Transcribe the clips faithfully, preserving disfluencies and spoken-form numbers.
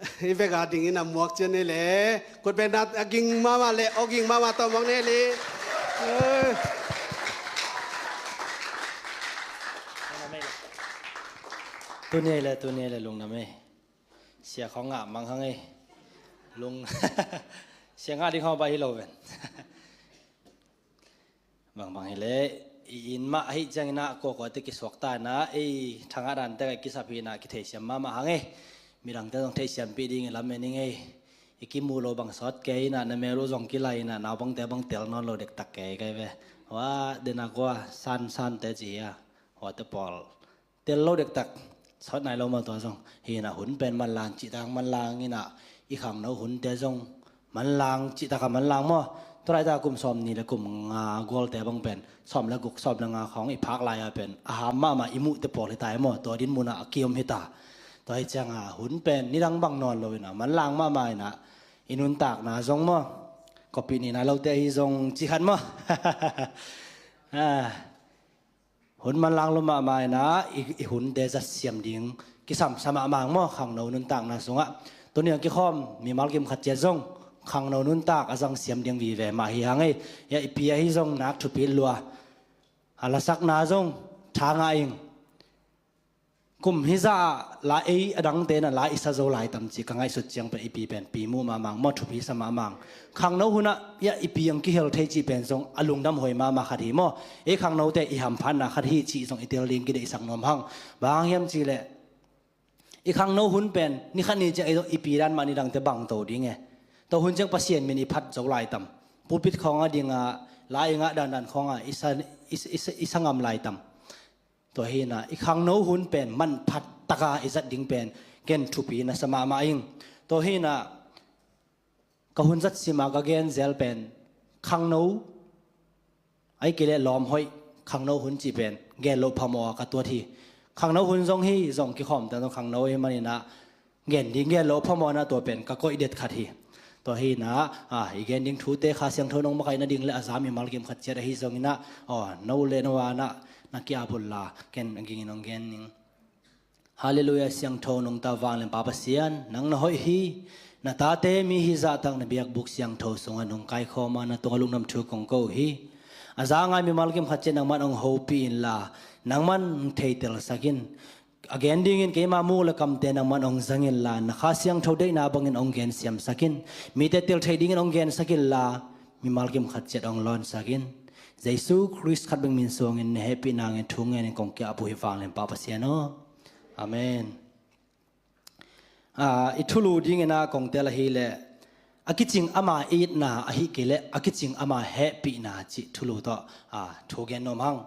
I vek a dingin a muak cian ni le. Kut bek na a ging mama le, aw ging mama tawh muak ni le. Eh. Tuni le, tuni le lungdam ei. Sia khawng ngah mang hang ei. Lung. Sia ngah ding khawng bah hi lo ven. Bangbang hi le, i inn mah ahih ciangin ah kuakua te kisuak ta in ah, ei thangah dan te kisap hi in ah, kitheisiam mahmah hang ei. Midangte zong theisiampih ding i lam en ing ei. I kimu lo bang sawt kei in ah, na mel uh zong kilai in ah, naupangte bang tel nawn lo dektak kei kai ve. Wa, dena kua san san te ci hi a. Wa te pawl tel lo dektak, sawt nai lo maw tua zong. Hi in ah hun pen manlang cihtak manlang in ah, i khangno hunte zong manlang cihtak a manlang maw. Tua laita kum sawm ni le kum nga gualte bang pen, sawm le guk, sawm le nga khawng i phak lai-a pen a ham mahmah i muhte pawl hi ta hi maw. Tua din munah a kiom hi ta. Tua hi cianga hun pen nidang bang nawn lo in ah, manlang mahmah in ah, i nuntakna zong maw. Kopi ni nai lote ahi zong ci khat maw. Ah. Hun manlang lo mahmah in ah, i, i hunte zat siam ding kisam sa mahmah hang maw, khangno nuntakna sungah. Tuni a kikhawm mimal kim khat ciat zong khangno nuntak a zang siam ding vive mah hi hang ei. Ia i pi ahi zong nak thupi lua. A lasakna zong tha ngah ing. Kum hizah ah la ei a dangte in ah la i sa zo lai tam ci ka ngaihsut ciang pen i pi pen pi muh mahmah hang maw, thupi sa mahmah hang. Khangno hunah ia i pi ang kihel thei cih pen zong a lungdam huai mahmah khat hi maw. Ei khangnote i hamphatna khat hi cih zong i tel ding kideihsak nuam hang. Bang hang hiam cih leh i khangno hun pen ni khat ni ciang ei zong i pi dan mah nidangte bangto ding e. Tua hun ciang Pasian min i phat zo lai tam. Pulpit khawng a ding a la i ngah dandan khawng a i sa, i, i, i sa ngam lai tam. Tua hi in ah i khangno hun pen manphat taka i zat ding pen ken thupi na sa mahmah ing. Tua hi in ah ka hun zat sim a ka gen zel pen khangno, ahih kei leh lawm hoih, khangno hun cih pen gen loh phamawh a ka tuat hi. Khangno hun zong hi, zong kikhawmte zong khangno hi manin ah gen ding gen loh phamawh in ah tua pen ka koih det khat hi. Tua hi in ah, ah, i gen ding thute Kha Siangtho nong makaihna ding le a za mimal kim khat ciat ahi zongin ah, aw, no le no a na, na ki-ap un la, ken a gingin hong gen ning. Halleluiah, siangtho nungta vanglian Pa Pasian, nang na hoih hi. Na tate mi hi zahtak na biakbuk siangtho sungah nong kaikhawm a, na tungah lungdam thu kong ko uh hi. A za ngai mimal kim khat ciat nangman hong hopih inla, nangman hong theitelsak in. A gen dingin keima muk le kamte nangman hong zang inla, na Kha Siangtho deihna bangin hong gensiamsak in. Mite tel thei dingin hong gensak inla, mimal kim khat ciat hong lawnsak in. Jesu Khrist khat bek min suangin na hehpihna ngen thu ngenin kong ki-ap uh hi vanglian Pa Pasian aw. Amen. Ah, i thulu dingin ah kong tel ahih leh, a kicing ama itna ahih kei leh a kicing ama hehpihna cih thulu tawh, ah, thu gen nuam hang.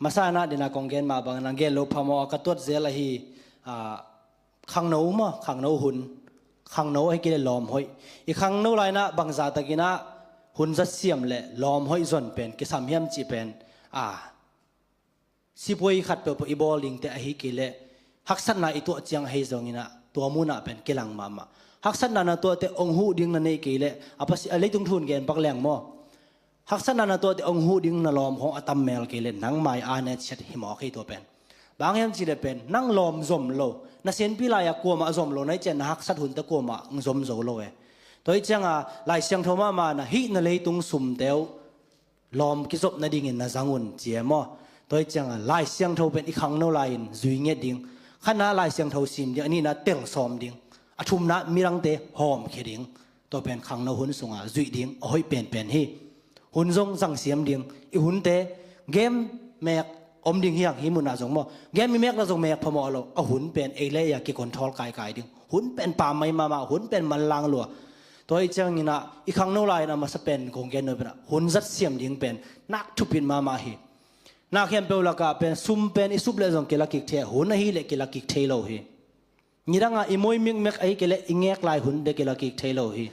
Masa in ah dena kong gen mah bangin ah gen loh phamawh a ka tuat zel ahi, ah, khangno maw, khangno hun, khangno ahih kei leh lawm hoih. I khangno lai in ah bangzah takin ah hun zat siam le lawm hoih zon pen kisam hiam cih pen, ah, sipuai khat peuhpeuh i bawl dingte ahih kei leh haksatna i tuah ciang ahi zongin ah tua munah pen kilang mahmah. Haksatna na tuahte hong huh ding na neih kei leh a Pasi-, a leitung thu in gen pak leng maw. Haksatna na tuahte hong huh ding na lawm khawng a tam mel kei leh nang mai a ne ciat hi mawk hi tua pen. Bang hiam cih leh pen nang lawm zom lo, na sianpi lai-ah kuamah zom lo, na i cian na haksat hunte kuamah hong zom zo lo e. Tua hi cianga Lai Siangtho mahmah in ah hih na leitung sumte uh lawm kizop nadingin na zang un ci e maw. Tua hi cianga Lai Siangtho pen i khangno lai-in zui ngiat ding. Khatna Lai Siangtho sim ding, a nihna tel sawm ding. A thumna midangte hawmkhia ding. Tua pen khangno hun sunga zuih ding a hoih penpen hi. Hun zong zang siam ding. I hunte game mek om ding hi hang, hih munah zong maw. Game i mekna zong mek phamawh lo. A hun pen ei le ei a kicontrol kaikai ding. Hun pen pammaih mahmah, hun pen manlang lua. Tua hi ciangin ah i khangno lai-in a masa pen kong gen nuam pen ah hun zat siam ding pen nak thupit mahmah hi. Nak hiam peuh lakah pen sum pen i sup leh zong kila kik thei, hun ahih leh kila kik thei lo hi. Nidangah i moi mikmek ahih kei leh i ngek lai hunte kila kik thei lo hi.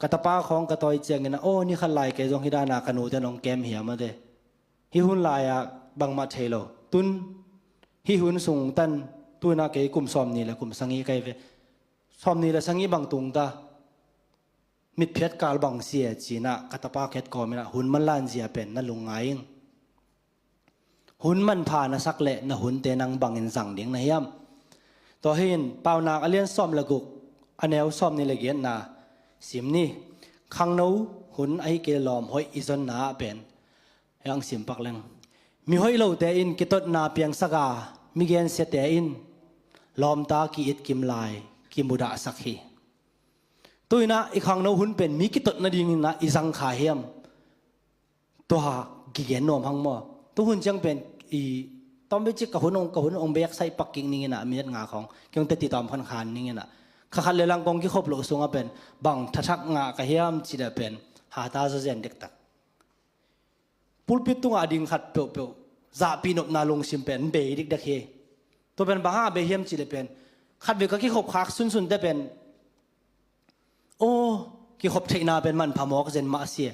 Ka tapa khawng ka tawi ciangin ah, aw, ni khat lai kei zong hih dana ka nute nong kem hiam a te. Hih hun lai-ah bangmah thei lo. Tun hih hun sung tan, tu-in ah kei kum sawmnih le kum sagih kai ve. Sawmnih le sagih bang tung ta. Mitphiat kal bang sia ci-in ah ka tapa khet kawmin ah hun manlan zia pen na lungngai ing. Hun manpha na sak leh na hunte nang bangin zang ding na hiam? Tua hi in Paunak a lian sawm le guk, a neu sawmnih le giatna sim ni. Khangno hun ahi kei lawm hoih i zonna ah pen, hei ang sim pak leng. Mi hoih lote in kitotna piangsak a, mi gensiate in lawmta ki-it kim lai kimudahsak hi. Tu-in ah i khangno hun pen mi kitot nadingin ah i zang kha hiam? Tua kigen nuam hang maw? Tu hun ciang pen i tawmvei cik ka hun ong, ka hun ong beksaih pak kik ning in ah, minute nga khawng kei ong teti tawm khan khan ning in ah, kha khat le lang kong kikhop loh sungah pen bang thathak ngah ka hiam cih leh pen hata zawzen dektak. Pulpit tungah a ding khat peuhpeuh zahpih nopna lungsim pen bei dikdek hi. Tua pen bang hang a bei hiam cih leh pen khatvei ka kikhop khak sunsunte pen, aw, kikhop theihna pen manpha mawk zen mah a si.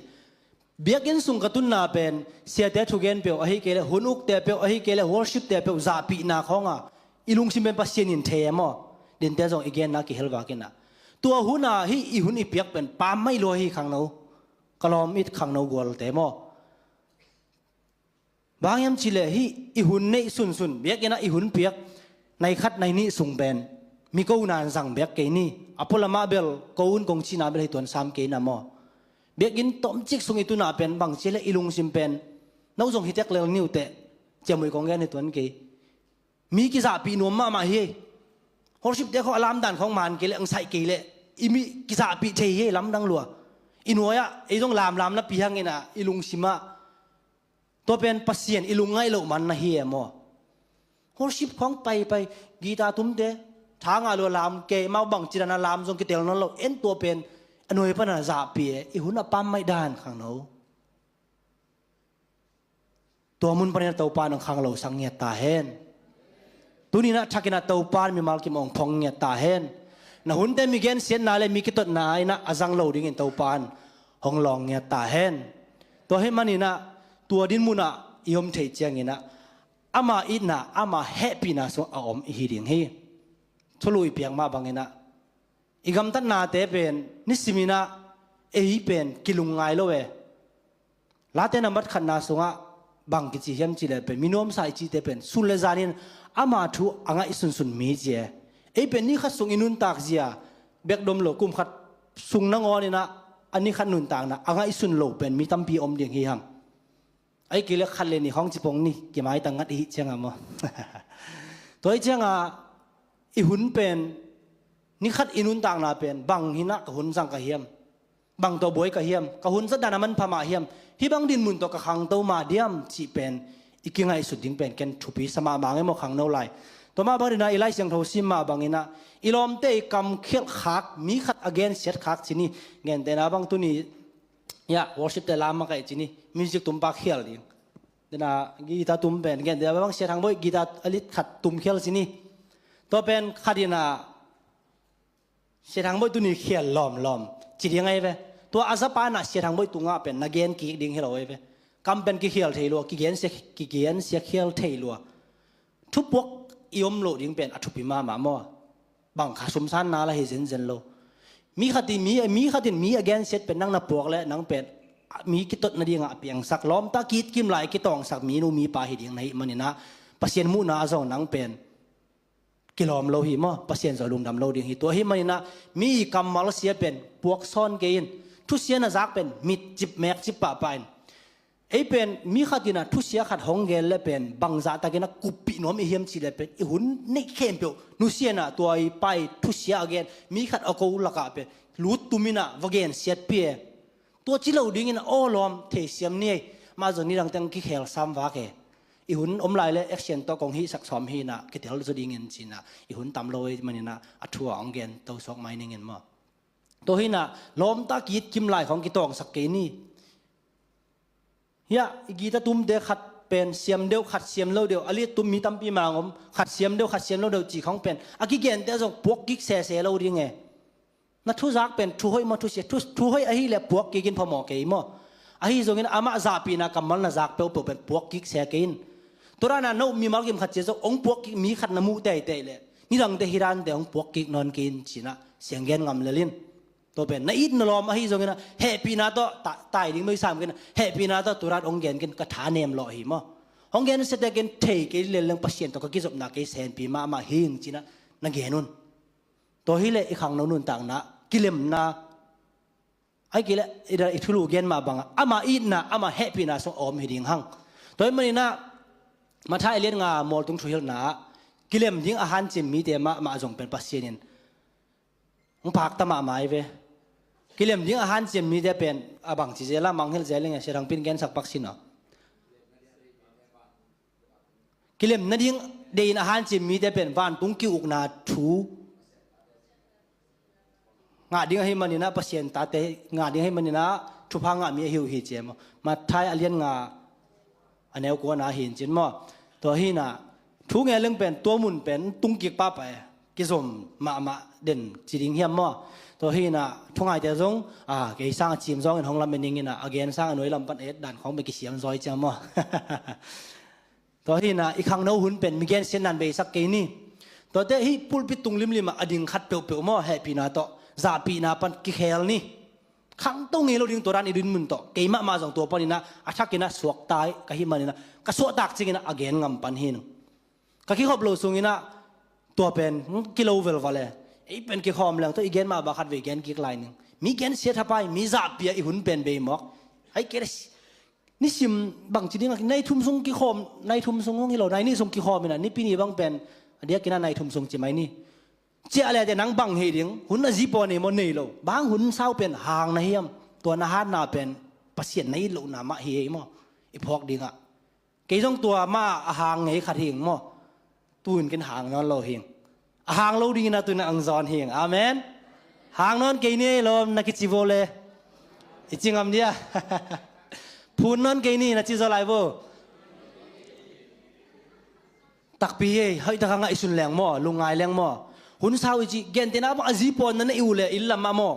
Biakinn sung ka tunna pen siate thugen peuh ahi kei leh, hun ukte peuh ahi kei leh, worshipte peuh zahpihna khawng a i lungsim pen Pasian in thei e maw? Dinte zong i genna kihel vak in ah, tua hun a hih i hun i piak pen pammaih lua hi khangno, ka lawm it khangno gualte maw. Bang hiam cih leh hih i hun neih sunsun, biakinn ah i hun piak nai khat nai nih sung pen mi ko nan zang bek kei ni. A pualam ah bel ko un kong cihna bel hi tuan sam kei na maw. Biakinn tawmcik sung i tun ah pen bang cih leh i lungsim pen, no zong hi tek lel ni uh teh, ciamui kong gen hi tuan kei. Mi kizahpih nuam mahmah hi. Worshipte khawng a lamdan khawng man kei leh, ang saih kei leh i mi kizahpih thei hi, lamdang lua. I nuai ah ei zong lamlam napi hang in ah i lungsim ah, tua pen Pasian i lungngaih loh man na hi e maw? Worship khawng paipai, guitar tumte tha ngah lua, lam kei, mau bangci dan a lam zong kitel nawn lo, en tua pen a nuai pan a zahpih e, i hun a pammaih dan khangno. Tua mun panin ah Topa in hong khanglosak ngiat ta hen. Tuni in ah thak in ah Topa in mimal kim hong phong ngiat ta hen. Na hunte mi gensiatna le mi kitotna in ah a zang lo dingin Topa in hong lawng ngiat ta hen. Tua hih manin ah tua dinmun ah i om thei ciangin ah ama itna, ama hehpihna sungah a om i hi ding hi. Thulu i piak mah bangin ah i gamtatnate pen nisim in ah ei pen kilungngai lo e. Late nambat khatna sungah bang kici hiam cih leh pen, mi nuamsa i cihte pen sun le zanin ama thu a ngaihsunsun mi ci e. Ei pen ni khat sung i nuntak zia bek dom lo, kum khat sung nangawn in ah a ni khat nuntakna a ngaihsun lo pen mi tampi om ding hi hang. Ahih kei leh khat le nih khawng ci pong ni, kimaitang ngat i hih ciangah maw. Tua ahih ciangah i hun pen, ni khat i nuntakna pen bang hi in ah ka hun zang ka hiam, bang tawh buai ka hiam, ka hun zat dan a manpha mah hiam, hih bang dinmun tawh ka khangto mah diam cih pen i kingaihsut ding pen ken thupi sa mahmah ing e maw khangno lai. Tua mah bangin ah i Lai Siangtho sim mah bangin ah i lawmte i kam khialh khak, mi khat a gensiat khak ci ni. Gentehna bang tuni, ya, worshipte lam makaih ci ni, music tumpa khial ding. Dena guitar tum pen, gentehna bang Sia Thang Bawi guitar a lit khat tum khial ci ni. Tua pen khat in ah Sia Thang Bawi tuni khial lawmlawm ci ding ahi ve. Tua a zapa in ah Sia Thang Bawi tungah pen na gen kik ding hi lo ahi ve. Kam pen kikhial thei lua, kigensia, kigensia khial thei lua. Thupuak i om loh ding pen a thupi mahmah maw. Bang kha sumsanna la hi zenzen lo. Mi khat in mi, mi khat in mi a gensiat pen nang na puak leh nang pen mi kitot nadingah a piangsak, lawmta ki-it kim lai kitawngsak minu mipa hi ding na hih manin ah Pasian muhna ah zong nang pen kilawm lo hi maw, Pasian zong lungdam lo ding hi. Tua ahih manin ah mi kammal sia pen puak sawn kei in, thusia na zak pen mitcip mekcip pahpah in. Ei pen mi khat in ah thusia khat hong gen leh pen bangzah takin ah kuppih nuam i hiam cih leh pen i hun neih khempeuh nusia in ah tua i pa i thusia a gen mi khat a ko lakah pen lut tum in ah va gensiatpih e. Tua ci lo dingin ah aw lawm, theisiam ni ei, mah zong nidang teng kikhel sam vak e. I hun om lai leh action tawh kong hihsak sawm hi in ah kitel zaw dingin ci in ah i hun tam lo ahih manin ah a thu ah hong gen to suak mai ning in maw. Tua hi in ah lawmta ki-it kim lai khawng kitawngsak kei ni. Hiah i guitar tumte khat pen siam deuh, khat siam lo deuh, a lead tum mi tampi mang om, khat siam deuh, khat siam lo deuh cih khawng pen a kigente zong puak kik sese lo ding e. Na thuzak pen thu hoih maw thusia, thu, thu hoih ahih leh puak kik in phamawh kei maw. Ahi zongin amah zahpihna kammal na zak peuhpeuh pen puak kik se kei in. Tua dan a no mimal kim khat cia zong hong puak kik mi khat na muh teitei leh nidangte hih dante hong puak kik nawn kei in ci in ah siang gen ngam lel in. Tua pen na it na lawm ahi zongin ah hehpihna tawh ta-, tai ding mei sam kei in ah hehpihna tawh tua dan hong gen kei in, ka tha nem lawh hi maw. Hong gen sete kei in, thei kei lel leng Pasian tawh ka kizopna kei senpi mahmah hi ing ci in ah na gen un. Tua hileh i khangno nuntakna kilemna, ai kei leh i thulu gen mah bangah ama itna, ama hehpihna sung a om hi ding hang. Tua hi maninah Matthai a lian nga mualtung thuhilhna ah kilem ding a hanciam mite mahmah zong pen Pasian in hong pakta mahmah hi ve. Kilem ding a hanciam mite pen a bangci zel a, mangngilh zel ing e, Sia Thang Pin gensak pak sin aw. Kilem nading deihin a hanciam mite pen vantung ki-ukna thu ngah ding ahi maninah, Pasian tate ngah ding ahi maninah thupha ngahmi ahi uh hi ci e maw. Matthai a lian nga a neu kuana hi in cin maw. Tua hinah thu ngen leng pen tua mun pen tungkik pahpah e, kizom mahmah den ci ding hiam maw. Tua hinah thu ngaite zong a, kei sang a cim zawngin hong lamen inginah a gen sang a nuai lam pan a et dan khawng pen kisiam zaw hi ciang maw. Tua hinah i khangno hun pen mi gensiatna in beisak kei ni. Tuate hih pulpit tung limlimah a ding khat peuhpeuh maw, hehpihna tawh zahpihna pan kikhel ni. Khangto ngei lo ding tua dan i dinmun tawh. Kei mahmah zong tua paninah a thakinah suakta ka hih maninah ka suahtak cikinah a gen ngam pan hi ning. Ka kikhop lo sunginah tua pen, hmm, kilo velval e. Ei pen kikhawm leng tawh i gen mah bang khat vei gen kik lai ning. Mi gensiat hapai, mi zahpia i hun pen bei mawk. Ai kei le nisim bangci dingah nai thum sung kikhawm, nai thum sung hong hi lo, nai nih sung kikhawm inah nipi ni bang pen a diakinah nai thum sung ci mai ni. Ciah lete nang bang hi ding, hun a zipaw nei maw, nei lo. Bang hun sau pen hang na hiam, tua na hatna pen Pasian na it lohna mah hi ei maw. I phawk dingah kei zong tua mah a hang ngei khat hing maw. Tuin kin hang nawn lo hing. A hang lo dingin a tuin ang zawn hing. Amen. Hang nawn kei ni ei lawm na kici vo le. I ci ngam dia. Phun nawn kei ni na ci zaw lai vo. Takpi ei, hoih taka ngah i sun leng maw, lungngai leng maw. Hun sau i ci, gentehna bang a zipawn na na i uh le inn lamah maw.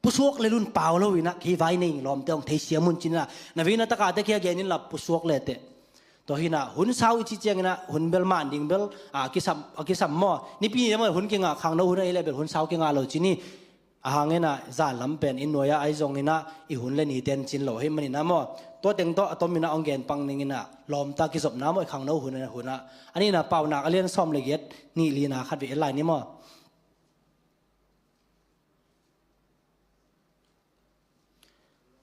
Pusuak le lun pau lo inah kei vai nei lawmte hong theisiam un cinah na veina takate kia gen inla pusuak leteh. Tua hinah hun sau i ci cianginah hun bel man ding bel a kisam, a kisam maw. Nipi ni maw hun kingah khangno hun ahi le bel hun sau kingah lo ci ni. A hanginah zan lam pen inn nuai-ah ahi zonginah i hun le nite in cin lo hi maninah maw. Tua teng tawh a tominah hong gen pang ninginah lawmta kizopna maw i khangno hun hunah. A nihna Paunak a lian sawm le giat nih lina khat vei et lai ni maw.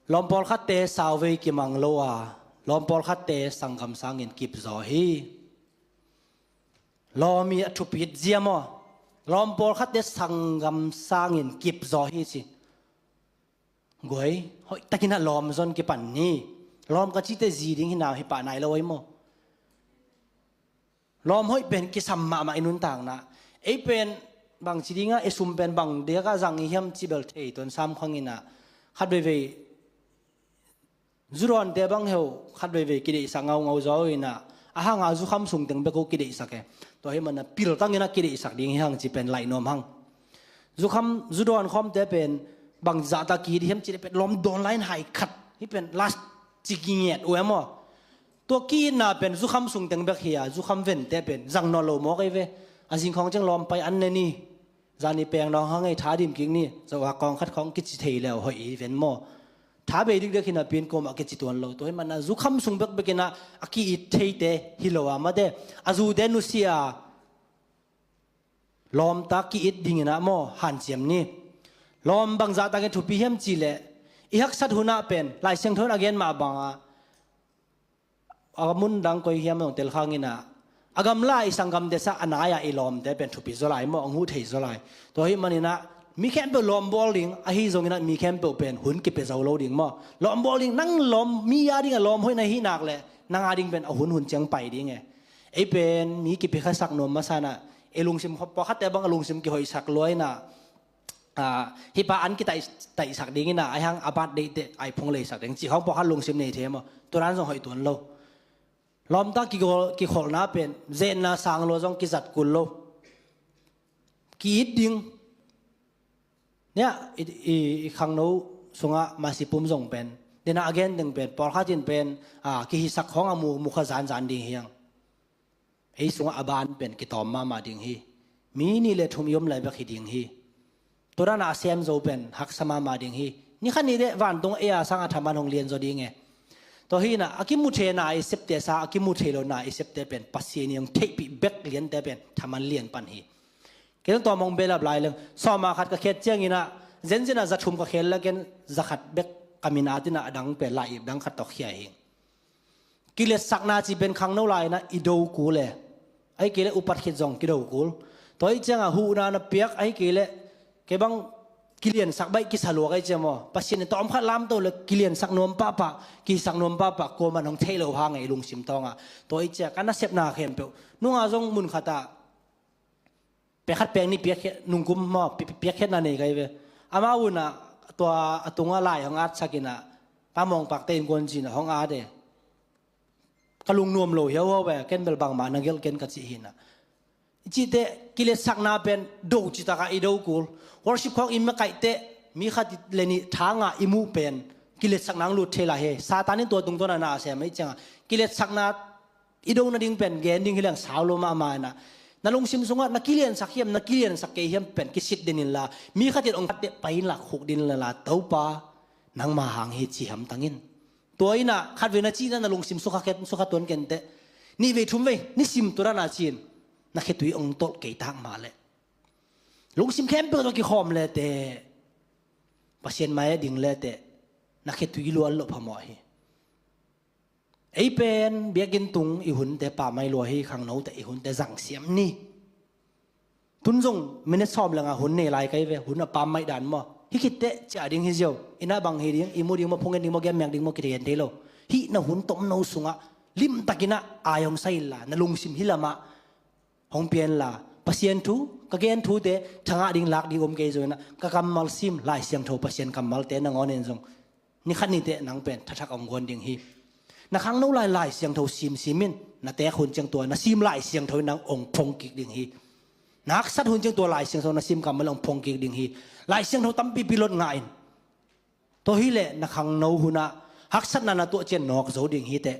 Lawm pawlkhatte sauvei kimang lo a, lawm pawlkhatte sanggam sangin kipzaw hi. Lawm i a thupit zia maw. Lawm pawlkhatte sanggam sangin kipzaw hi ci. Guai, hoih takinah lawm zon kipan ni. Lawm ka cite zi ding hinam hi pah nai lo ei maw. Lawm hoih pen kisam mahmah i nuntakna. Ei pen bangci dingah i sum pen bang diakah zang i hiam ci bel thei tuan sam khanginah khat veivei zudawnte bang heu khat veivei kideihsak ngaungau zaw inah a hanga zukham sung teng bek uh kideihsak e. Tua hi manah piltanginah kideihsak ding hi hang ci pen laih nuam hang. Zukham zudawn khawmte pen bang zahta ki-it hiam ci le pen lawm dawn lai in hai khat hi pen last ci kingiat uh e maw. Tua ki-itna pen zukham sung teng bek hi a, zukham vente pen zang nawn lo mawk ei ve. A zingkhawng ciang lawm pai an ne ni. Zani peng nawng hang ei tha dim kik ni. Zoh a kawng khat khawng kici thei leu hoih i ven maw. Tha bei dikdek hinah pin kawmah kici tuan lo. Tua hi manah zukham sung bekbekinah a ki-it theite hi lo a mate. A zute nusia a lawmta ki-it dinginah maw hanciam ni. Lawm bangzahtakin thupi hiam cihleh i haksat hunah pen Lai Siangtho in a gen mah bangah a mun dang koi hiam zong telkhanginah a gamla i sanggam desah a nai-ah i lawmte pen thupi zaw lai maw, a nguh thei zaw lai. Tua hi maninah mi khempeuh lawm bawl ding ahi zonginah mi khempeuh pen hun kipia zo lo ding maw. Lawm bawl ding, nang lawm mi a dingah lawm hoih na hih nak leh nang a ding pen a hun hun ciang pai ding e. Ei pen mi kipia khasak nuam masanah ei lungsim pawlkhatte bang a lungsim kihoihsak luainah hih pa an kitaihsak dinginah aihang a bat deihte aiphung leisak ding cih hong pawlkhat lungsim nei thei maw. Turan zong hoih tuan lo. Lawmta kikholhna pen zetna sang lua zong kizat kul lo. Ki-it ding. Niah i khangno sungah masipum zong pen dena a gen ding pen pawlkhat in pen kihisak khawng a mu mukha zanzan ding hiang. Ei sungah a ban pen kitawm mahmah ding hi. Mi nih le thum i om lai bek hi ding hi. Tua dana a sem zo pen haksa mahmah ding hi. Nikhat ni deh vantung ei a sang a thaman hong lian zaw ding e. Tua hi inah a kimu thei na i septe sa a kimu thei lo na i septe pen Pasian i hong theihpih bek liante pen thaman lian pan hi. Ken tua mong belap lai leng sawma khat ka khet ciangin ah, zenzen ah za thum ka khet le ken za khat bek ka min at in ah, a dang pen lai-ip dang khat tawh khia hi. Kiletsakna ci pen khangno lai-in ah i do kul e. Ahi kei leh upat khit zong kido kul. Tua ahih ciangah huhna na piak ahi kei leh kei bang kiliansak baih kisa lua ka hih ciang maw, Pasian in tawm khat lamto le kiliansak nuam pahpah, kisak nuam pahpah, kuaman hong theih loh hang e i lungsim tawngah. Tua ahih ciang ka nasepna khempeuh nungah zong mun khatah pek khat pek nih piakkhiat, nungkum maw, pi-, pi-, piakkhiatna nei ka hi ve. Amau in ah tua a tungah lai hong atsak in ah, Pa Mawng Pakte innkuan ci-in ah hong at e. Ka lungnuam lo hiauhiau ve, ken bel bangmah na gelh ken ka cih hi in ah. I cihte kiletsakna pen do citak ah i do kul. Worship khawng i makaih teh mi khat le nih tha ngah i muh pen kiletsakna hong lut thei lai hi. Satan in tua tungtawn ah na sem ahih ciangah kiletsakna i do nading pen gen ding hi leng sau lo mahmah in ah. Na lungsim sungah na kiliansak hiam, na kiliansak kei hiam pen kisit den inla, mi khat in hong that teh pai inla khuk den inla, Topa, nangma hang hi ci hamtang in. Tua in ah khatvei na cih in ah na lungsim sukha khen, sukha tuan kei in teh. Nihvei thumvei nisim tua dan a ci-in na khetui hong tolh kei tak mah leh, lungsim khempeuh tawh kikhawm leteh, Pasian mai-ah ding leteh, na khetui luat loh phamawh hi. Ei pen biakinn tung i hunte pammaih lua hi, khangnote i hunte zangsiam ni. Tun zong minute sawm lengah hun nei lai ka hi ve, hun a pammaih dan maw. Hih khitteh ciah ding hi ziau, inn ah bang hi ding, i mu ding maw, phone gen ding maw, game mek ding maw, kigen thei lo. Hih na hun tomno sungah limtakin ah ai hong sai inla, na lungsim hih lamah hong pia inla, Pasian thu, ka gen thute thangah ding lak ding om kei zo in ah, ka kammal sim, Lai Siangtho Pasian kammalte nangawn in zong ni khat ni teh nang pen thathak hong guan ding hi. Na khangno lai Lai Siangtho simsim in, na teek hun ciang tua na sim Lai Siangtho in nang hong phong kik ding hi. Na haksat hun ciang tua Lai Siangtho na sim kammal hong phong kik ding hi. Lai Siangtho tampipi lot ngah in. Tua hileh na khangno hunah haksatna na tuah ciang nawk zo ding hi teh.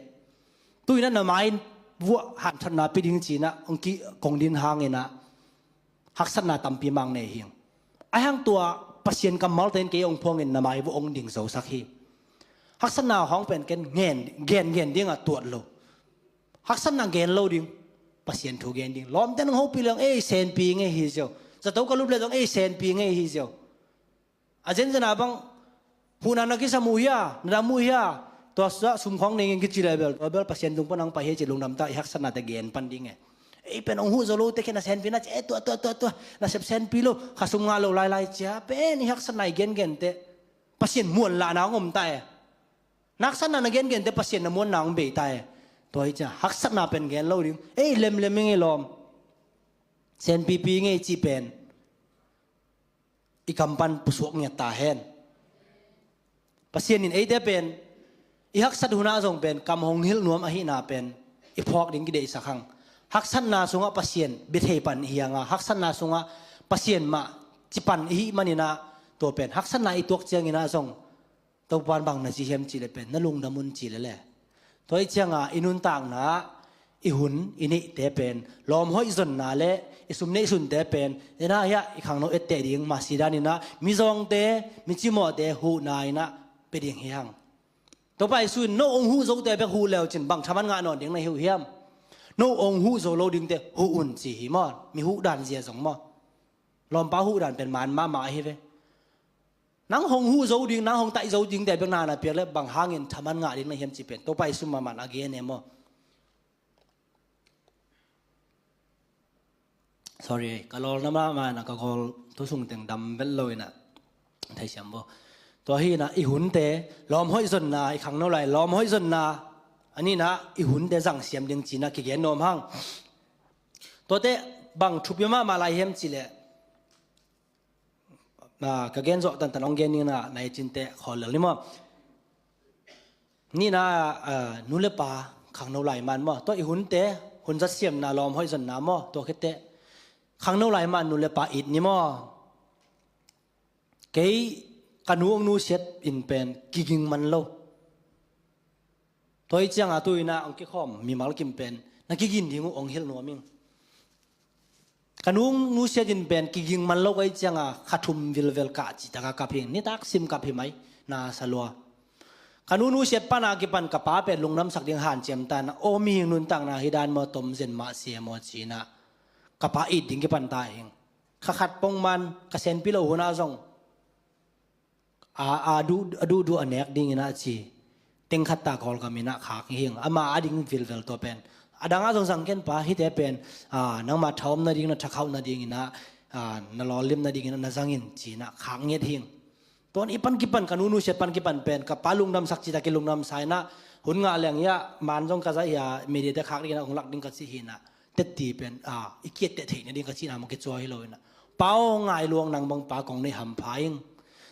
Tu-in ah na mai-in vuah hanthawnna pia ding ci-in ah hong kikong ding hangin ah haksatna tampi mang nei hing. Ahi hang tua Pasian kammalte in kei hong phuangin na mai vuah hong ding zosak hi. Haksatna hong pen ken gen, gen, gen dingah tuat lo. Haksatna gen lo ding, Pasian thu gen ding. Lawmte nang hopih leng, ei, senpi ngei hi ziau. Zato ka lup leh zong, ei, senpi ngei hi ziau. A zenzen ah bang huhna na kisam uh hia, na dam uh hia, tua sum khawng nei ngei kici leh bel, tua bel Pasian tung pan hong pai hi ci lungdam ta, i haksatnate gen pan ding e. Ei pen hong huh zo lote khen a senpi na ci, eh, tua, tua, tua, tua, na sep senpi lo, kha sum ngah lo lailai cia pen i haksatna i gengen teh Pasian muanlahna hong om ta e. Na haksatna na gengen teh Pasian na muanna hong bei ta e. Tua hi cia haksatna pen gen lo ding. Ei, lemlem i ngei lawm, senpipi i ngei cih pen i kam pan pusuak ngiat ta hen. Pasian in eite pen i haksat hunah zong pen kam hong hilh nuam ahihna pen i phawk ding kideihsak hang. Haksatna sungah Pasian bia thei pan i hi hang a, haksatna sungah Pasian mah ci pan i hih manin ah, tua pen haksatna i tuak ciangin ah zong Topa'n bang na ci hiam cih leh pen na lungdam un ci lel e. Tua ahih ciangah i nuntakna, i hun i neihte pen lawm hoih zonna le i sum neihsunte pen, ina hiah i khangno etteh ding mah si danin ah mizawngte, micimawhte huhna in ah pia ding hi hang. Topa Jesu in no hong huh zote bek huh leu cin bang thaman ngah nawn ding na hi uh hiam? No hong huh zo lo dingte huh un ci hi maw, mi huh dan zia zong maw. Lawmpa huh dan pen man mahmah ahi ve. Nang hong huh zo ding, nang hong taih zo dingte bek na na piak leh bang hangin thaman ngah ding na hiam cih pen Topa Jesu mahmah in a gen e maw. Sorry, ka lawlna mahmah in ah ka gawl thu sung teng dam vet lo in ah, theisiam bo. Tua hi in ah i hunte lawm hoih zonna, i khangno lai lawm hoih zonna, a nihna i hunte zangsiam ding ci-in ah kigen nuam hang. Tuate bang thupi mahmah lai hiam cih leh, ah, ka gen zawh tantan hong gen ning in ah, na i cinte khawl lel ni maw. Nihna, ah, nu le pa khangno lai man maw, tua i hunte hun zat siamna lawm hoih zonna maw, tua khit teh khangno lai man nu le pa it ni maw. Kei ka nu hong nusiat in pen kiging man lo. Tua ahih ciangah tu-in ah hong kikhawm mimal kim pen na kigin ding uh hong hilh nuam ing. Ka nu nusiat in pen kiging man lo ka hih ciangah kha thum vilvel kah citak a kap hi ing, nitak sim kap hi mai, na sa lua. Ka nu nusiat pan a kipan ka pa pen lungdamsak ding hanciam ta in ah, aw, mihing nuntakna hi dan maw, tom zen mah se maw ci-in ah ka pa it ding kipan ta hi ing. Kha khat pongman ka senpi lo hunah zong a, a duh, a duhduh a nek dinginah ci. Teng khat ta Kawlgam inah khak hing. Ama a ding vilvel tua pen. A dangah zong zang ken pa, hite pen, a, nangma tha om nading, na tha khauh nadinginah, a, na lawllim nadinginah na zangin cinah khak nget hing. Tuan i pan kipan ka nunu siat pan kipan pen ka pa lungdamsak cita kilungdamsa inah hun ngah leng ia man zong ka zah ia media te khak dinginah hong lak ding ka ci hinah. Tetti pen, a, i kiatteh theih nading ka cihna mah kicua hi lo inah. Pa aw, ngai luang, nang bang pa kong nei hampha ing.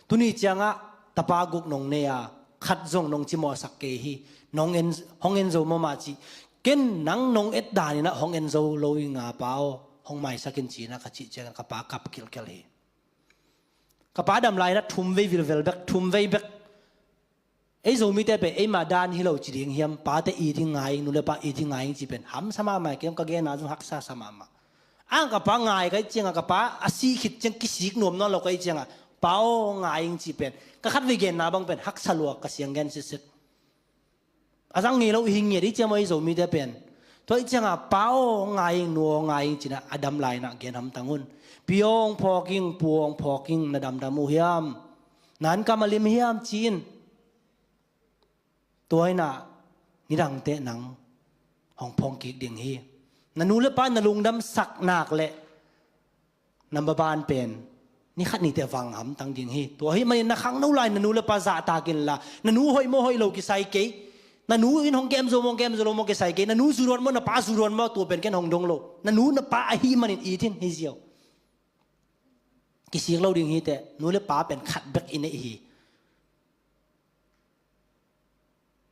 Tuni ciangah tapa guk nong nei a, khat zong nong cimawhsak kei hi. Nong en, hong en zo mawmah cih. Ken nang nong et daninah hong en zo lo ing a pa aw, hong maisak in cinah ka cih ciangah ka pa kap kilkel hi. Ka pa dam lai inah thum vei vilvel bek, thum vei bek. Ei Zomite pen eima dan hi lo ci ding hiam, pate it ding ngai ing, nu le pa it ding ngai ing ci pen hamsa mahmah, kem ka genna zong haksa sa mahmah. Ang ka pa ngai ka ih ciangah ka pa a sih khit ciang kisik nuam nawn lo ka ih ciangah pa aw ngai ing ci pen ka khat vei genna bang pen haksa lua ka siang gen sitsit. A zang ngei lo i hi ngiat i ciam aw ei Zomite pen. Tua i ciangah pa aw ngai ing, nu aw ngai ing cinah a dam lai inah gen hamtang un. Pi aw hong phawk ing, pu aw hong phawk ing, na damdam uh hiam? Nan kam a lim hiam ci in. Tua inah nidangte nang hong phawng kik ding hi. Na nu le pa na lungdamsak nak leh na maban pen ni khat nite vang hamtang ding hi. Tua hi manin na khangno lai na nu le pa zahtak inla, na nu hoih maw hoih lo kisai kei. Na nu in hong kem zo maw kem zo lo maw kisai kei. Na nu zuruan maw na pa zuruan maw tua pen ken hong dong lo. Na nu na pa ahi manin it in hi ziau. Kisik lo ding hiteh, nu le pa pen khat bek i neih hi.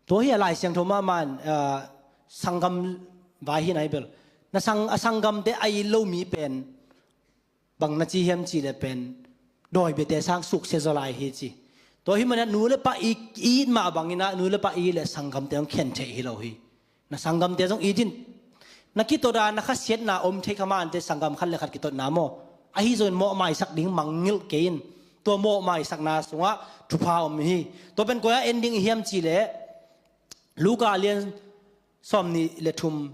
Tua hi a Lai Siangtho mahmah in, ah, sanggam vai hi nai bel. Na sang, a sanggamte a it lo mi pen bang na ci hiam cih leh pen dawi biate sang suksia zaw lai hi ci. Tua hi manah nu le pa i, i it mah banginah nu le pa i it leh sanggamte hong khen theih hi lo hi. Na sanggamte zong it in. Na kitot a na khasiatna om thei kha mah ante sanggam khat le khat kitotna maw? Ahi zongin mawhmaisak ding mangngilh kei in. Tua mawhmaisakna sungah thupha om hi. Tua pen koi-ah en ding i hiam cih leh Luka a lian sawmnih le thum,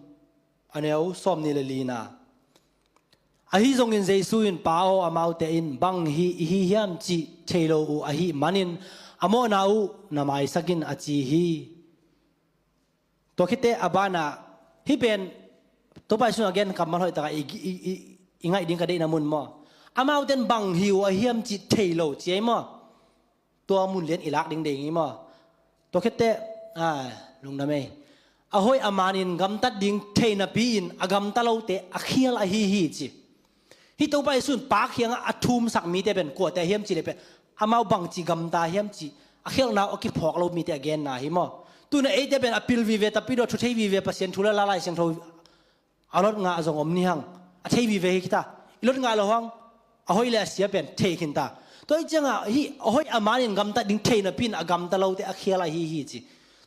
a neu sawmnih le lina. Ahi zongin Jesu in, Pa aw, amaute in bang hi i hi hiam cih thei lo uh ahih manin a mawhna uh na maisak in a ci hi. Tua khitteh a banah hih pen Topa Jesu in a gen kammal hoih takah i, i, i, i ngaih ding ka deihna mun maw? Amaute in bang hi uh a hiam cih thei lo ci ei maw? Tua mun lian i lak ding ding hi maw? Tua khitteh, a, lungdam ei. A hoih a manin gamtat ding thei napi-in a gamta lote a khial ahi hi ci. Hih Topa Jesu in Pa kiangah a thumsak mite pen kuate a hiam cih leh pen amau bangci gamta hiam cih a khialhna uh a kiphawk lo mite a genna hi maw? Tuna eite pen a pil vive tapi dua thu thei vive Pasian thu le Lai Siangtho a lot ngah zong om ni hang. A thei vive hi kita. I lot ngah lo hang a hoih le a sia pen thei khinta. Tua i ciangah hih a hoih a manin gamtat ding thei napi-in a gamta lote a khial ahi hi ci.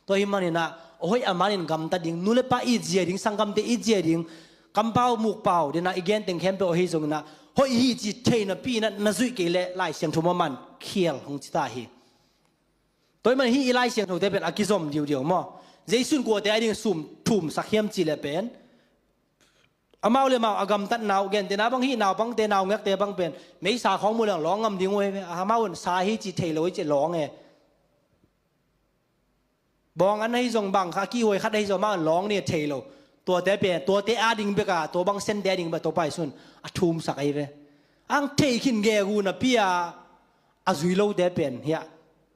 Tua hi maninah a hoih a manin gamtat ding, nu le pa it zia ding, sanggamte it zia ding, kampau mukpau dinah i gen teng khempeuh ahi zonginah hoih hi ci thei napi-inah na zuih kei leh Lai Siangtho maman khial hong cita hi. Tua hi man hih i Lai Siangthote pen a kizom diudiau maw? Jesu in kuate a ding sum thumsak hiam cih leh pen amau le amau a gamtatna uh, gentehna bang hih naupangte, naungekte bang pen meisa khawng mu leng lawng ngam ding uh hi ve. Amau in sa hi ci thei lo hi ci lawng e. Bawng an ahi zong bang kha a kihhuai khat ahi zong amau in lawng ni thei lo. Tuate pen, tuate a ding bek a, tua bang sente a ding bek a Topa Jesu in a thumsak ahi ve. Ang thei khin gegu napi-a a zui lote pen hiah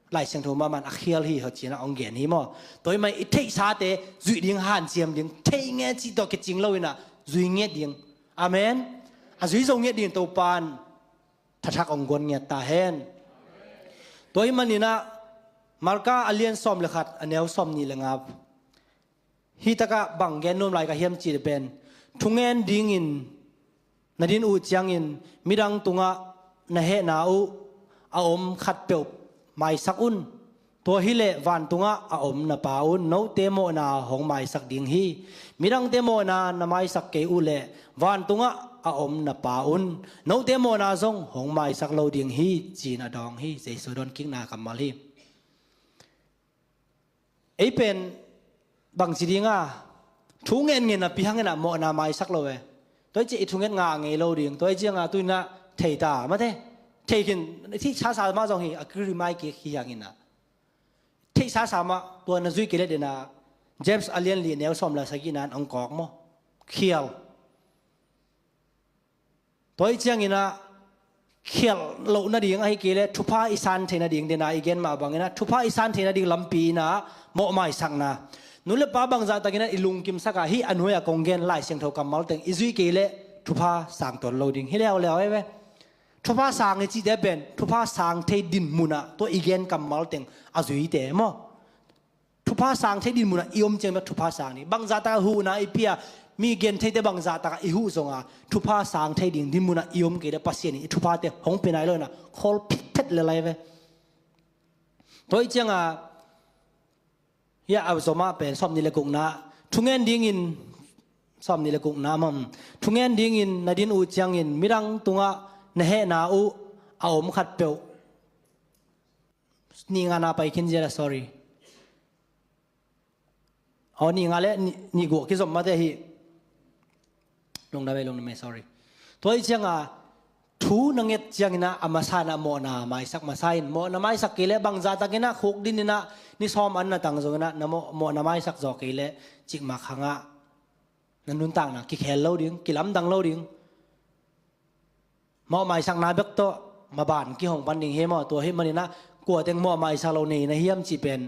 Lai Siangtho mahmah in a khial hi hong ci-in ah hong gen hi maw? Tua hi mah i theihsate zuih ding, hanciam ding, thei nge cih tawh kicing lo-in ah zui ngiat ding. Amen. A zui zo ngiat ding Topa in thathak hong guan ngiat ta hen. Tua hi manin ah Marka a lian sawm le khat, a neu sawm nih le nga. Hih takah bang gen nuam lai ka hiam cih leh pen, thungen dingin na din uh ciangin midang tungah na hehna uh a om khatpeuh maisak un. Tua hileh vantungah a om na Pa un note mawhna hong maisak ding hi. Midangte mawhna na maisak kei uh leh vantungah a om na Pa un note mawhna zong hong maisak lo ding hi, ci-in a dawng hi. Jesu dawnkikna kammal hi. Ei pen bangci ding a, thu ngen ngen a pi hang in ah mawhna maisak lo e. Tua hi ciah i thunget ngah ngei lo ding. Tua hi ciangah tu-in ah thei ta mate. Thei khin, theihsa sa mah zong hi, a ki remind kik hi hang in ah. Theihsa sa mah, tua na zuih kei leh den ah, James a lian li neu sawm le sagihna in hong kawk maw? Khial. Tua ahih ciangin ah, khialh loh nading ahih kei leh thupha i san theih nading den ah i gen mah bangin ah, thupha i san theih nading lampi in ah mawhmaisakna. Nu le pa bangzah takin ah i lungkimsak a, hih a nuai a kong gen Lai Siangtho kammal teng i zuih kei leh thupha sang tuan lo ding hi leuleu ei ve. Thupha sang i cihte pen thupha sang thei dinmun ah tua i gen kammal teng a zuite maw? Thupha sang thei dinmun ah i om ciang bek thupha sang ni. Bangzah tak a huhna i pia, mi gen theite bangzah tak a i huh zong a, thupha sang thei ding dinmun ah i om kei leh Pasian in i thuphate hong pia nai lo in ah, khawl phitphet le lai ve. Tua ahih ciang a, hia a zom ah pen sawm nih le gukna, thungen dingin, sawm nih le gukna mah, thungen dingin na din uh ciangin midang tungah na hehna uh a om khat peuh. Nih nga na pai khin zia la, sorry. Aw, nih nga le nih, nih guk kizom mate hi. Lungdam ei, lungdam ei, sorry. Tua ahih ciang a, thu na nget ciangin ah a masa in ah mawhna maisak masa in, mawhna maisak kei leh bangzah takin ah khukdin in ah ni sawm an na tang zongin ah na mawh, mawhna maisak zaw kei leh cikmah hang ah na nuntakna kikhel lo ding, kilamdang lo ding. Mawhmaisakna bek tawh maban kihong pan ding hi maw? Tua ahih manin ah kua teng mawhmaisak lo nei na hiam cih pen,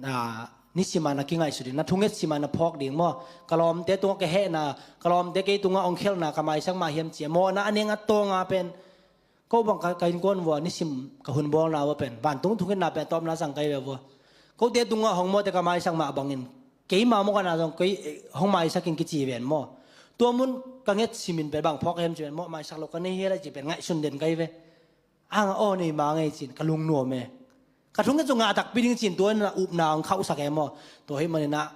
a, nisim a na kingaihsut ding, na thunget sim a na phawk ding maw? Ka lawmte tungah ka hehna, ka lawmte kei tungah hong khialhna ka maisak mah hiam ci a, mawhna a neng a tawng a pen, ko bang ka, ka innkuan vua nisim ka hun bawlna vua pen vantung thungetna pen a tawpna zang kai ve vua. Kote tungah hong mawhte ka maisak mah bangin keima mawh ka na zong kei, eh, hong maisak in kici ven maw? Tua mun ka nget simin pen bang phawk hiam ci pen mawhmaisak lo ka nei hi lai ci pen ngaihsun den kai ve. Ang a aw nei ma ngei cin ka lungnuam e. Ka thunget zong ngah takpi ding cin tua in a upna hong khauhsak e maw? Tua ahih manin ah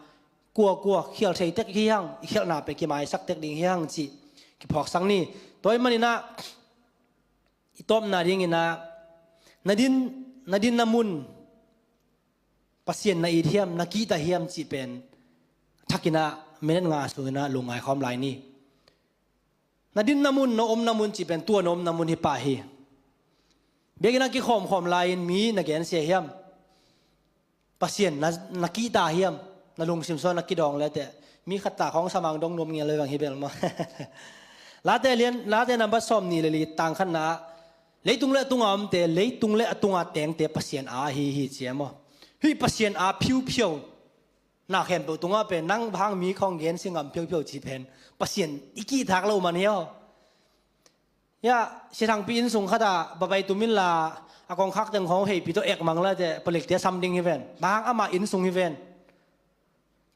kua kua khial thei tek hi hang, i khialhna pen kimaisak tek ding hi hang cih kiphawksak ni. Tua ahih manin ah i tawpna dingin ah na din, na din na mun Pasian na it hiam, na kihta hiam cih pen thakin ah minute nga sungin ah lungngai khawm lai ni. Na din na mun, na om na mun cih pen tua na om na mun hi pah hi. Biakinn ah kikhawm khawm lai-in mi na gensia hiam? Pasian na, na kihta hiam? Na lungsim sungah na kidawng le teh mi khat ta khawng samang dong nuam ngial lo vang hi bel maw? Late lian, Late nambat sawm nih le li tang khatna ah, leitung le a tunga omte, leitung le a tunga tengte Pasian a ahi hi ci e maw? Hih Pasian a phiuphiau na khempeuh tungah pen nang bang hang mi khawng gen si ngam phiuphiau cih pen Pasian i kihthak lo man hi aw. Ya, si Thangpi inn sung khat ah babai tum inla a kongkhak teng khawng heipi tawh ek mang la teh palikte sam ding hi ven. Bang hang amah inn sung hi ven.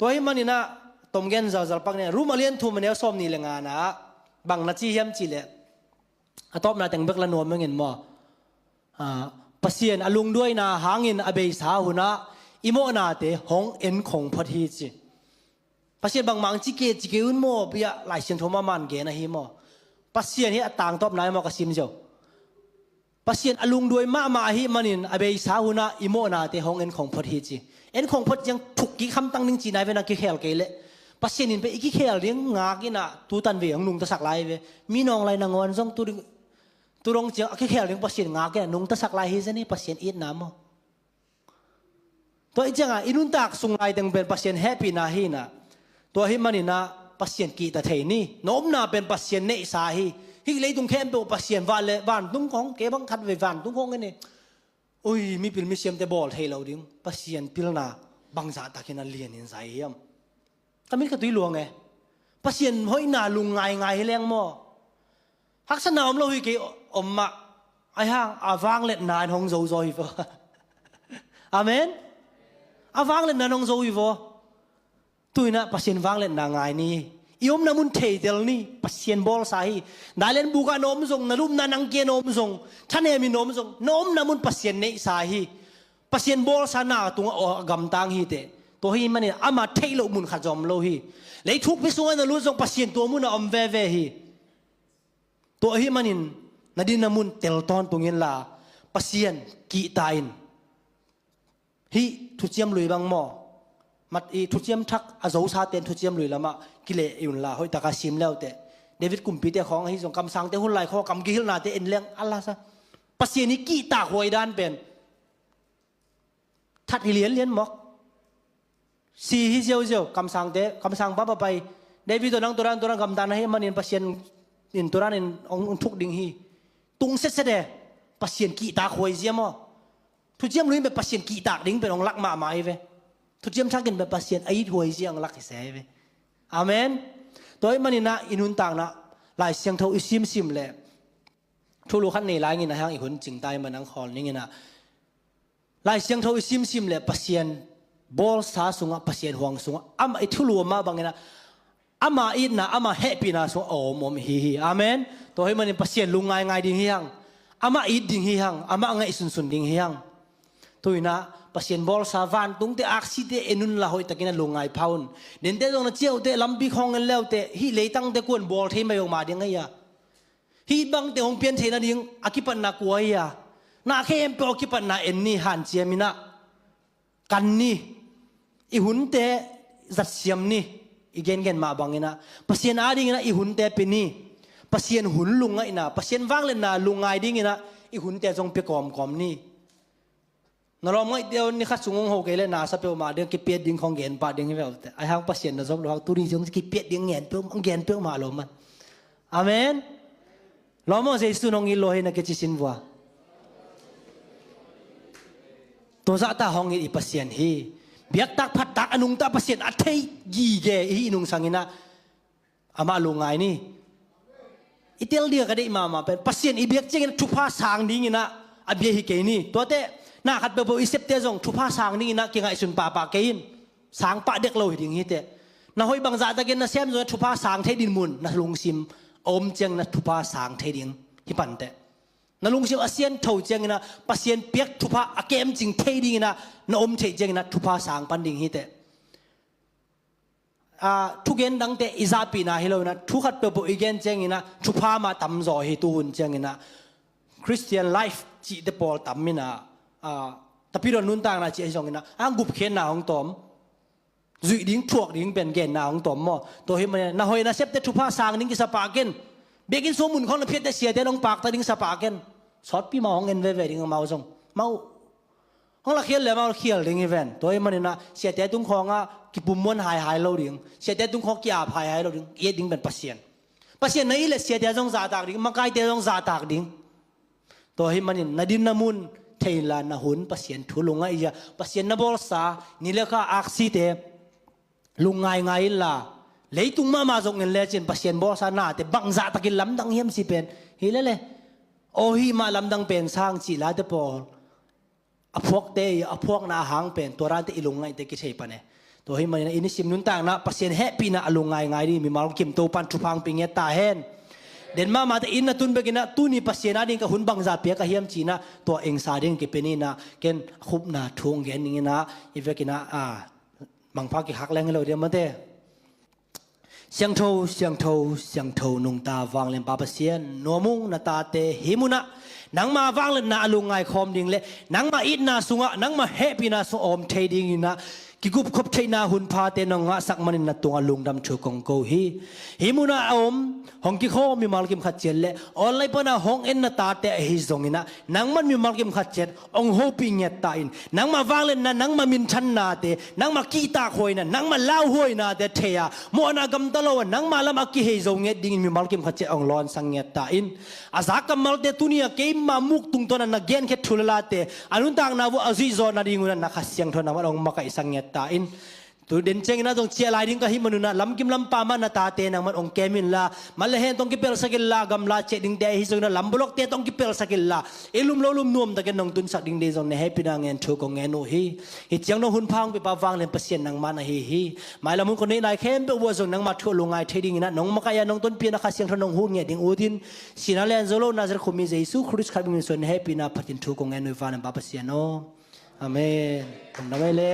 Tua ahih manin ah tom gen zalzal pak ni, Rom a lian thum a neu sawm nih le ngana ah bang na ci hiam cih leh, a tawpna teng bek la nuam ing in maw? Ah, Pasian a lungduaina hangin a beisa hunah i mawhnate hong enkhong phot hi ci. Pasian bangmah ang ci kei, ci kei un maw, bia Lai Siangtho mahmah in gen ahi maw? Pasian hi a tangtawpna hi maw ka sim ziau. Pasian a lungduai mahmah ahih manin a beisa hunah i mawhnate hong enkhong phot hi ci. Enkhong phot ciang thuk kik hamtang ding cihna hi ve, na kikhel kei leh. Pasian in pen i kikhel ding ngak in ah tutan vei hong nungtasak lai hi ve. Mi nawng lai nangawn zong tu ding, tu dong ciang a kikhel ding Pasian ngak in ah nungtasak lai hi zen hi, Pasian itna maw? Tua ahih ciangin i nuntak sung lai teng pen Pasian hehpihna hi in ah. Tua ahih manin ah Pasian kihta thei ni. Na omna pen Pasian neihsa hi. Hih leitung khempeuh Pasian van le vantung khawng, kei bang khat vei vantung khawng hi ni. Ui, mipil misiamte bawl thei lo ding Pasian pilna bangzah takin a lian in zai hiam? Ka mit ka tui luang e. Pasian hoihna lung ngaingai hi leng maw? Haksatna om lo hi kei om mah. Ahi hang a vangliatna in hong zo zaw hi vaw. Amen. A vangliatna in hong zo hi vaw. Tu in ah Pasian vangliatna ngai ni. I omna mun theitel ni. Pasian bawlsa hi. Dailen buk ah na om zong, na lupna nang kia na om zong, thanem in na om zong, na omna mun Pasian neihsa hi. Pasian bawlsa na tungah a gamtang hi teh. Tua ahih manin amah theih loh mun khat zong om lo hi. Lei thukpi sungah na lut zong Pasian tua munah om veve hi. Tua ahih manin na din na mun tel tawntung inla Pasian kihta in. Hih thuciam lui bang maw? Mat i thuciam thak a zosa ten thuciam lui lamah kileh i unla hoih taka sim leuteh. David kumpite khawng ahi zong, kamsangte hun lai khawng kam kihilhnate en leng a lasa. Pasian i kihtak huai dan pen that hi lianlian mawk. Si hi ziauziau, kamsangte, kamsang pa papai. David aw, nang turan turan gamta na hih manin Pasian in turan in hong thuk ding hi. Tung setset e. Pasian kihtak huai zia maw? Thuciam Lui in pen Pasian kihtak ding pen hong lak mahmah hi ve. Thuciam Thakin pen Pasian a it huai zia hong lak hi se hi ve. Amen. Tua ahih manin ah i nuntakna Lai Siangtho i simsim leh thulu khat nei lai ning in ah, hang i hun cingta ahih manin hong khawl ning in ah, Lai Siangtho i simsim leh Pasian bawlsa sungah, Pasian huang sungah, amah i thulu mah bangin ah, ama itna, ama hehpihna sungah a om om hi hi. Amen. Tua ahih manin Pasian lungngaingai ding hi hang. Amah it ding hi hang. Amah ngaihsunsun ding hi hang. Tu in ah Pasian bawlsa vantungte, aksite en unla hoihtakin a lungngai pha un. Dente zong na ciah uh teh, lampi khawng en le uh teh, hih leitangte kuan bawl thei mai uh mah ding ahi a. Hih bangte hong pian theih nading a kipatna kua hi a? Na khempeuh a kipatna en ni, hanciam in ah kan ni. I hunte zatsiam ni. I gengen mah bangin ah Pasian adingin ah i hunte pia ni. Pasian hun lungngaihna, Pasian vangliatna lungngai dingin ah i hunte zong pia kawmkawm ni. Na lawm ngaihte uh ni khat sung hong ho kei leh na sa peuhmah ding, kipiat ding khawng gen pah ding hi ve uh teh. Ahi hang Pasian na zop loh hang tuni zong kipiat ding ngen peuh, ngen peuhmah lo man. Amen. Lawm aw, Jesu in hong it lo hi na kici sin vua. Tua zahta hong it i Pasian hi. Biaktak phattak a nungta Pasian a thei gige i hih nungsang in ah amah lungngai ni. I tel ding a ka deih mahmah pen Pasian i biak ciangin ah thupha sang dingin ah a bia hi kei ni. Tuate na khat peuhpeuh i septe zong thupha sang dingin ah kingaihsun pahpah kei in. Sang pah dek lo hi ding hi teh. Na hoih bangzah takin na sem zong thupha sang thei ding mun na lungsim a om ciangin ah thupha sang thei ding hi pan teh. Na lungsim a siangtho ciangin ah Pasian piak thupha a kemcing thei dingin ah na om theih ciangin ah thupha sang pan ding hi teh. Ah, thugen dangte i zahpihna hi lo in ah, thu khat peuhpeuh i gen ciangin ah thupha mah tamzaw hi. Tuhun ciangin ah Christian life cihte pawl tam in ah, ah, tapidawn nuntakna cih ahi zongin ah a gupkhiatna hong tawm. Zuih ding, thuak ding pen genna hong tawm maw? Tua ahih manin na hoih na septe thupha sang ding kisa pah ken. Biakinn sung mun khawng na phiatte siate in hong pakta ding sa pah ken. Sawtpi mah hong en veve ding amau zong. Mau hong la khial le amau khial ding hi ven. Tua ahih manin ah siate tung khawngah kipummuan haihai lo ding. Siate tung khawng ki-ap haihai lo ding. I et ding pen Pasian. Pasian na it leh siate zong zahtak ding, makaite zong zahtak ding. Tua ahih manin na dinna mun thei inla, na hun Pasian thu lungngaih inla, Pasian na bawlsa ni le kha aksite lungngaingai inla, leitung mahmah zong en lecin Pasian bawlsa nate bangzah takin lamdang hiam cih pen hi lele. Aw, hih mah lamdang pen sang cih late pawl a phuakte i a phuakna a hang pen tua dante i lungngaihte kithei pan e. Tua ahih manin ah i nisim nuntakna Pasian hehpihna a lungngaingai ding mimal kim Topan thupha hong pia ngiat ta hen. Den mahmahte inn na tun bekin ah tuni Pasian ading ka hun bangzah pia ka hiam ci-in ah tua engsa ding kipia ni in ah, ken a khupna thu hong gen ning in ah, i vekin ah, a, mangpha kikhak leng hi lo ding mate. Siangtho, siangtho, siangtho nungta vanglianpa Pasian, nuam ung na tate hih munah nangma vangliatna a lungngai khawm ding le nangma itna sungah, nangma hehpihna sungah a om thei dingin ah kigupkhop theihna hunphate nong ngahsak manin na tungah lungdam thu kong ko hi. Hih munah a om, hong kikhawm mimal kim khat ciat le online pana hong en na tate ahi zongin ah nangman mimal kim khat ciat hong hopih ngiat ta in, nangma vangliatna, nangma minthannate, nangma kihtakhuaina, nangma lauhuainate thei a, mawhna gamta lo a, nangma lam a kihei zo ngiat dingin mimal kim khat ciat hong lawnsak ngiat ta in. A za kammalte tuni a keima muk tungtawn a na genkhia thu le late a nuntakna vuah a zuihzawh nadingun ah na Kha Siangtho nangman hong makaihsak ngiat ta in. Tu den ciangin ah zong ciah lai ding ka hih manun ah lamkim lampa mah na tate nangman hong kem inla, mal le hen tawh hong kipelsak inla, gamla ciah dingte ahi zongin ah lambolokte tawh hong kipelsak inla, i lum lo lum nuam takin nong tunsak ding deih zong na hehpihna ngen thu kong ngen uh hi. Hih ciang nong hunpha hong piapa vanglian Pasian nangmah na hi hi. Mailam hun kong neih nai khempeuh vuah zong nangma thu a lungngai thei dingin ah nong makaih a nong tonpih a na Kha Siangtho nong hun ngiat ding ut in, sihna lian zo lo Nazareth khua mi Jesu Khrist khat bek min suang na hehpihna phatin thu kong ngen uh hi vanglianpa Pasian aw. Amen. Lungdam ei le.